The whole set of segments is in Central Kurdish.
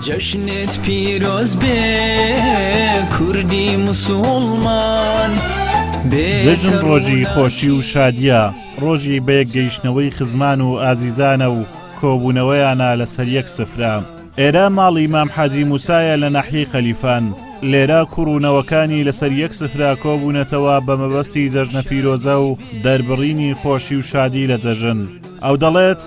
جەژنت پیرۆز بێ کوردی موسوڵمان. جەژن ڕۆژی خۆشی و شادیە، ڕۆژی بەیەک گەیشتنەوەی خزمان و ئازیزانە و کۆبوونەوەیانە لەسەر یەک سفرە. ئێرە ماڵی مام حاجی موسایە لە ناحیەی خەلیفان، لێرە کوڕ و نەوەکانی لەسەر یەک سفرە کۆبوونەتەوە بە مەبەستی جەژنە پیرۆزە و دەربڕینی خۆشی و شادی لە جەژن. ئەو دەڵێت،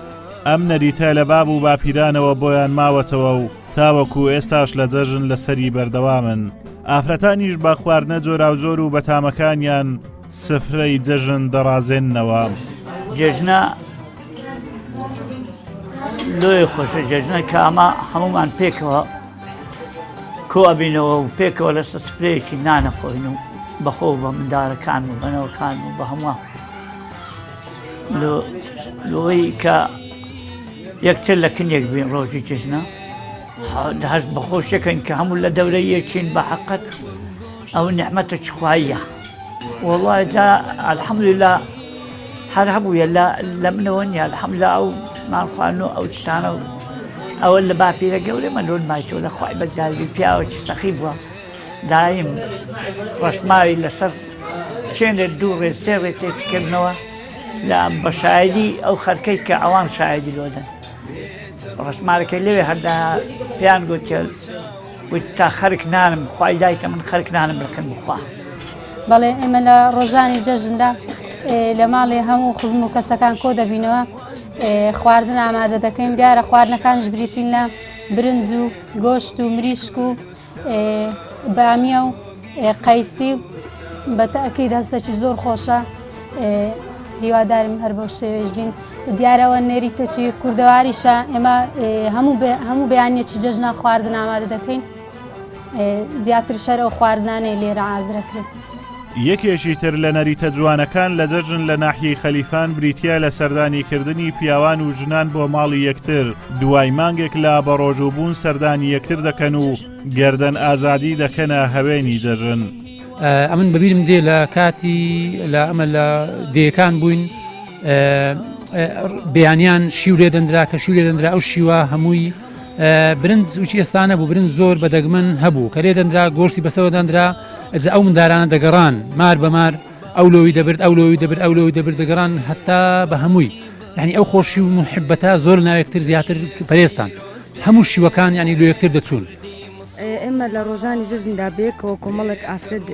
ئەم نەریتە لە باب و باپیرانەوە بۆیان ماوەتەوە و تاوەکو ئێستاش لە جەژن لەسەری بەردەوامن. ئافرەتانیش بە خواردنە جۆراوجۆر و بەتامەکانیان سفرەی جەژن دەڕازێننەوە. جێژنە لۆیە خۆشە جێژنە کە ئەمە هەمومان پێکەوە کۆ ئەبینەوە و پێکەوە لەسەر سفرەیەکی نانەخۆین و بەخۆ بە مندارەکان و بەنەوەکان و بە هەمووان لۆی کە یەکتر لە کنێک بین ڕۆژی جێژنە هەست بەخۆشیەکەین کە هەموو لە دەورە یەکین بە حەقەت ئەو نیعمەتە چ خواییە وەڵای جا الحمدلله هەر هەبوویە لە لە منەوە نییە الحمدلله ئەو نانخواردن و ئەو شتانە و ئەوە لە باپیرە گەورەی من لۆن مایتەوە لە خوای بەزیادی پیاوەکی سەخی بووە دایم ڕەشماوی لەسەر چێنێ دوو ڕێ سێ ڕێ تێچکردنەوە لە بە شایدی ئەو خەرکەی کە ئەوان شایدی لۆدەن ڕەشمارەکەی لەوێ هەردا پێیان گوتێ وت تا خەرک نانم خوای دایکە من خەرک نانم لەکن بخوا. بەڵێ ئێمە لە ڕۆژانی جەژندا لە ماڵێ هەموو خزم و کەسەکان کۆ دەبینەوە خواردن ئامادە دەکەین دیارە خواردنەکانش بریتین لە برنج و گۆشت و مریشک و بامیە و قەیسی بە تەئکید هەستەکی زۆر خۆشە هیوادارم هەر بەو شێوەیەش بین دیارەوە نەریتەکی کوردەواریشە ئێمە هەموو هەموو بەیانیەکی جەژنا خواردن ئامادە دەکەین زیاتر شەر ئەو خواردنانەی لێرە ئازرەکرێت. یەکێکی تر لە نەریتە جوانەکان لە جەژن لە ناحیەی خەلیفان بریتییە لە سەردانیکردنی پیاوان و ژنان بۆ ماڵی یەکتر، دوای مانگێک لە بەڕۆژووبوون سەردانی یەکتر دەکەن و گەردەن ئازادی دەکەنە هەوێنی جەژن. ئەمن بەبیرم دێ لە کاتی لە ئەمە لە دێیەکان بووین بەیانیان شیو لێ دەندرا کە شیو لێ دەندرا ئەو شیوە هەمووی برنج وچی ئێستانە بوو برنج زۆر بە دەگمەن هەبوو کە لێ دەندرا گۆشتی بەسەوە دەندرا ئەجا ئەو مندارانە دەگەڕان مار بە مار ئەو لۆی دەبرد ئەو لۆی دەبرد ئەو لۆی دەبرد دەگەڕان هەتا بە هەمووی یعنی ئەو خۆشی و محبەتە زۆر ناوێکتر زیاتر پەرێستان هەموو شیوەکان ینی لۆ یەکتر دەچوون. ئێمە لە ڕۆژانی جەژندا بەیەکەوە کۆمەڵێک ئافرەت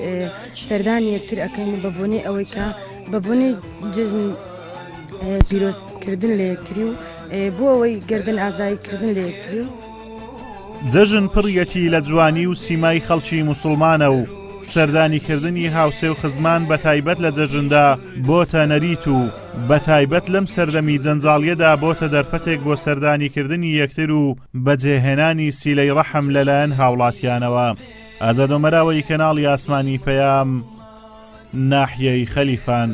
سەردانی یەکتر ئەکەین و بە بۆنەی ئەوەی کە بە بۆنەی جەژن پیرۆزکردن لە یەکتری و بۆ ئەوەی گردن ئازایی کردن لە یەکتری و. جەژن پڕیەتی لە جوانی و سیمای خەڵکی موسوڵمانە و سەردانیکردنی هاوسێ و خزمان بەتایبەت لە جەژندا بۆتە نەریت و بەتایبەت لەم سەردەمی جەنجاڵیەدا بۆتە دەرفەتێک بۆ سەردانیکردنی یەکتر و بەجێهێنانی سیلەی ڕەحم لەلایەن هاوڵاتیانەوە. ئازاد ئۆمەراوەیی کەناڵی ئاسمانی پەیام، ناحیەی خەلیفان.